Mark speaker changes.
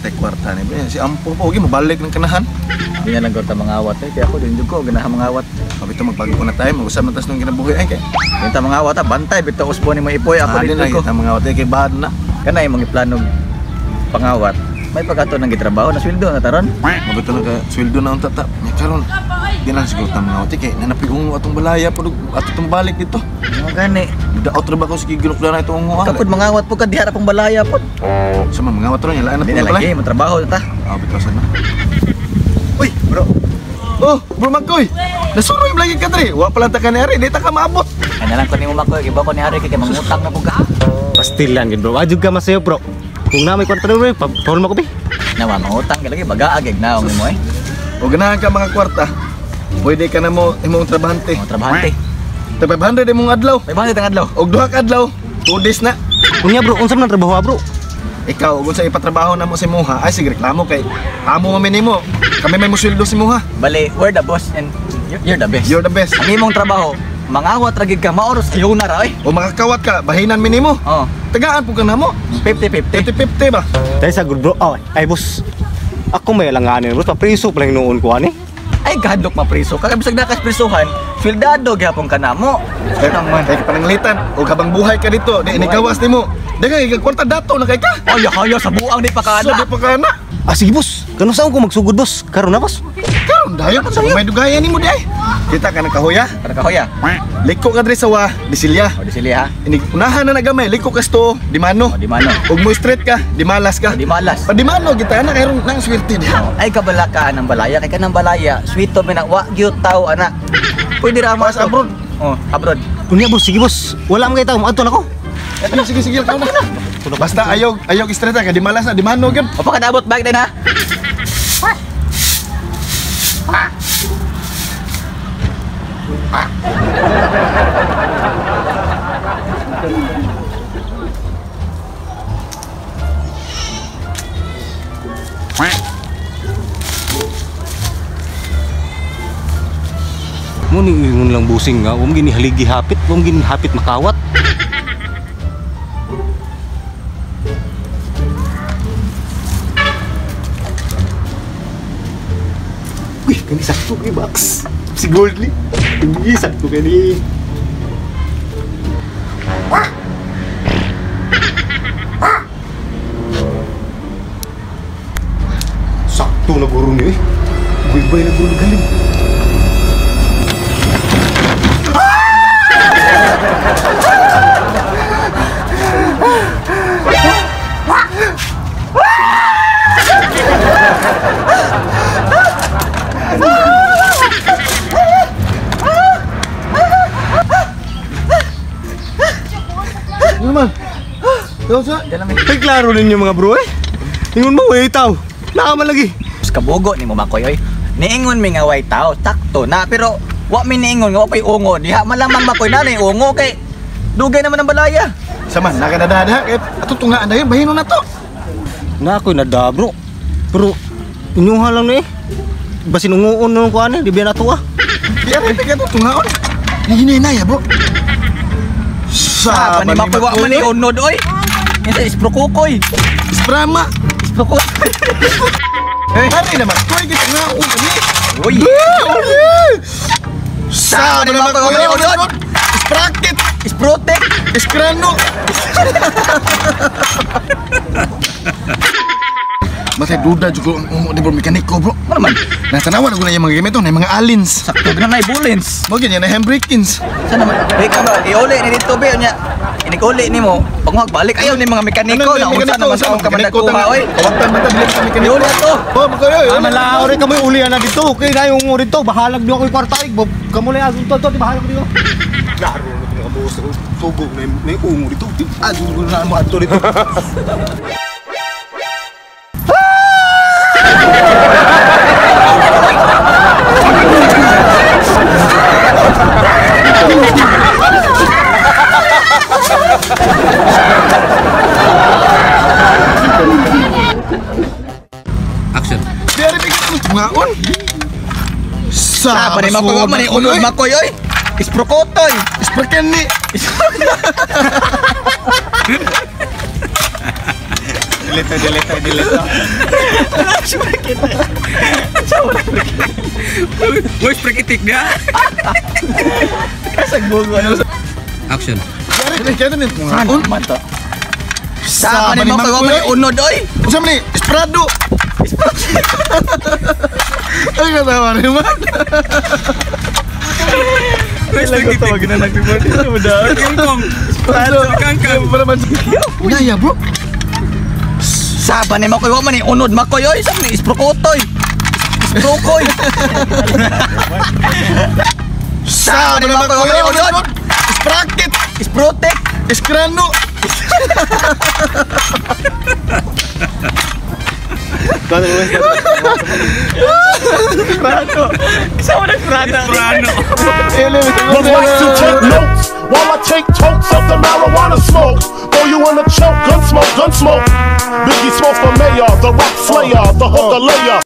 Speaker 1: tay kwarta ni. Si Ampo po, mo balik ng kanahan.
Speaker 2: Di na lang gorta mangawat eh. Kaya ako din jud ko ganahan mangawat.
Speaker 1: Mabito magbago ko na tayo, mag-usap na tas nung kinabuhi ay kay.
Speaker 2: Kinta mangawat ah, bantay bitaw usbo ni mo ipoy ako
Speaker 1: Ako
Speaker 2: din
Speaker 1: din
Speaker 2: ko.
Speaker 1: kita mangawat ay kay bad na.
Speaker 2: Kanay imong iplano pangawat. May pagkato ng gitrabaho na sweldo na taron.
Speaker 1: Mabito na ka sweldo na unta ta. Nya karon di lang siguro ta mangawat kay nanapig ungo atong balaya po ato tong balik dito.
Speaker 2: Mo gani.
Speaker 1: Daot ra ba ko sige ginukla na itong ungo.
Speaker 2: Kapod mangawat po ka diha ra pong balaya pod.
Speaker 1: Sa mga mangawat ron yalaan na
Speaker 2: Di na
Speaker 1: itong
Speaker 2: lagi
Speaker 1: balay.
Speaker 2: mo trabaho ta.
Speaker 1: Ah, bitaw sana.
Speaker 2: Uy, bro.
Speaker 1: Oh, bro Magkoy. Nasuroy lagi ka dre. Wa pala ta ka ni ari, di ta ka maabot.
Speaker 2: Ay na lang ko nimo Makoy, giba ko ni Ari kay mangutang na pud ka.
Speaker 3: Pastilan gid bro. Adjud ka masayo bro. Kung na may kwarta bro, pa-forma ko bi.
Speaker 2: Nawa mangutang ka lagi bagaag ig naong nimo eh.
Speaker 1: O ganahan ka mga kwarta. Pwede ka na mo imong trabahante.
Speaker 2: Mga trabahante.
Speaker 1: Ta 500 imong adlaw.
Speaker 2: May bahante tang adlaw.
Speaker 1: Og duha ka adlaw, 2 days na.
Speaker 3: Unya bro, unsa man ang trabaho bro?
Speaker 1: Ikaw, kung sa ipatrabaho na mo si Muha, ay sige reklamo kay amo man nimo. Kami may musweldo si Muha.
Speaker 2: Bali, we're the boss and you're the best.
Speaker 1: You're the best.
Speaker 2: Ang imong trabaho, mangawat ra gid ka, maoros ayuna ra oy.
Speaker 1: O makakawat ka, bahinan mi nimo.
Speaker 2: Oh,
Speaker 1: Tagaan po ka na mo.
Speaker 2: 50-50.
Speaker 1: 50-50 ba?
Speaker 3: Dahil sa good bro. Oh, ay boss. Ako may alanganin bro, papriso pa lang noon ko ani.
Speaker 2: Ay gadok mapriso ka. Bisag na kas prisuhan, swildado gyapon ka namo.
Speaker 1: Kaya naman. Kaya pananglitan, o habang buhay ka dito, di inigawas nimo. Daghang ikag kwarta dato na kay ka.
Speaker 2: Ay, haya sa buang di pa
Speaker 1: So,
Speaker 2: kana.
Speaker 1: di pa ka na.
Speaker 3: Ah sige boss, kano saan ko magsugod boss? Karon na boss.
Speaker 1: Karon dayon sa may dugayan nimo di ay. Kita ka nakahoya.
Speaker 2: Para ka hoya.
Speaker 1: Liko ka diri sa wa, disilya.
Speaker 2: O di sili ha.
Speaker 1: Inig unahan na nagamay, liko ka sto, di mano.
Speaker 2: O di mano.
Speaker 1: Ug mo straight ka, di malas ka.
Speaker 2: O di malas.
Speaker 1: Pa di mano kita na kay nang swerte diha.
Speaker 2: Ay kabalakaan ang balaya kay kanang balaya, sweet to na wa gyud taw ana. Pwede ra mo
Speaker 1: Mas abroad.
Speaker 2: Oh, abroad.
Speaker 3: Unya boss, sige boss. Wala man kay tao, moadto na ko.
Speaker 1: Sige sige sige ikaw na. Basta ayaw ayaw straight ka, di malas na, di mano gyud.
Speaker 2: O pakadabot bag din ha.
Speaker 3: Mo ni ingon lang busing nga, wam gini haligi hapit, wam gini hapit makawat. Uy, kani sakto kay box. Si Goldly. Hindi sakto kani. Sakto na guro ni eh. Buybay na guro galing.
Speaker 1: Ano man? Ikaw sa?
Speaker 3: Ay, klaro ninyo mga bro eh. Ingon mo, eh, tao. Nakaman lagi.
Speaker 2: Mas kabugo ni mo Makoy oy. Niingon mi nga way tao, sakto na pero wa mi niingon nga wa pay ungo. Diha malamang Makoy na nay ungo kay dugay naman ang balaya.
Speaker 1: Sama, nakanadada. Kaya ato tungaan na yun, bahino na to.
Speaker 3: Na ako'y nada bro. Pero, inyuha lang na eh. Basin unguon na ko ano, di ba na to ah.
Speaker 1: Di ari pa ka to tungaon. Nahinay ya, bro.
Speaker 2: Ah,
Speaker 1: Sa
Speaker 2: ni Makoy wa man ni unod oy. Kinsa isprokukoy.
Speaker 1: Sprama.
Speaker 2: Isprokukoy.
Speaker 1: Eh, hari naman. Kuy kita ngaon kami.
Speaker 2: Uy.
Speaker 1: Sa
Speaker 2: ni Makoy wa man ni unod.
Speaker 1: Spracket.
Speaker 2: Isprotek.
Speaker 1: Iskrano. Matay duda jud ko ang ungo di bro mekaniko bro.
Speaker 2: Ano man?
Speaker 1: Natanawan ko na yung mga gamit to, na yung mga alins.
Speaker 2: Sakto na nay bulins.
Speaker 1: Mo ganyan na handbrakins.
Speaker 2: Sa naman? Di ka ba? Iuli ni dito be nya. Inikuli nimo. Pag balik ayaw ni mga mekaniko na unsa naman sa ka man nagkuha oy.
Speaker 1: Kawatan man ta dili ka mekaniko.
Speaker 2: Iuli ato.
Speaker 1: Oh, makoy oy.
Speaker 3: Ah, malao rin kami ulian na dito. Kaya na yung dito. Bahalag niyo ako yung kwarta. eh. Kamu lang asun to, to, di bahalag niyo. Klaro na ito mga boss. Tugog na may ungo dito. Asun ko na mo ato dito.
Speaker 1: Di ari pa ka tungaon. Sa
Speaker 2: Ah, pa ni Makoy wa man ni unod Makoy oy. Isprokotoy.
Speaker 1: Spraken ni.
Speaker 3: Delete, delete, delete.
Speaker 4: Voice prekitik niya.
Speaker 2: Kasagbugo ano.
Speaker 4: Action.
Speaker 1: Kaya ni
Speaker 2: Ano man to? Sa ni Makoy, wa man unod oy.
Speaker 1: Unsa man ni? Esperado. Ay, katawa ni man.
Speaker 4: Voice prekitik.
Speaker 2: na nagbibor dito mo daw.
Speaker 4: Kangkong. Kangkang.
Speaker 1: Para man. Naya, bro.
Speaker 2: Saba ni Makoy, wa man unod Makoy oy. Sa ni isprokotoy. Isprokoy. Saba ni Makoy, wa man unod.
Speaker 1: Sprocket.
Speaker 2: Isprotek.
Speaker 1: Eskrano.
Speaker 2: Sa na prano.
Speaker 4: Prano.
Speaker 5: Would like to take notes while I take tokes of the marijuana smoke. Throw you in a choke, gun smoke, gun smoke. Biggie Smalls for mayor, the rock slayer, the hooker layer.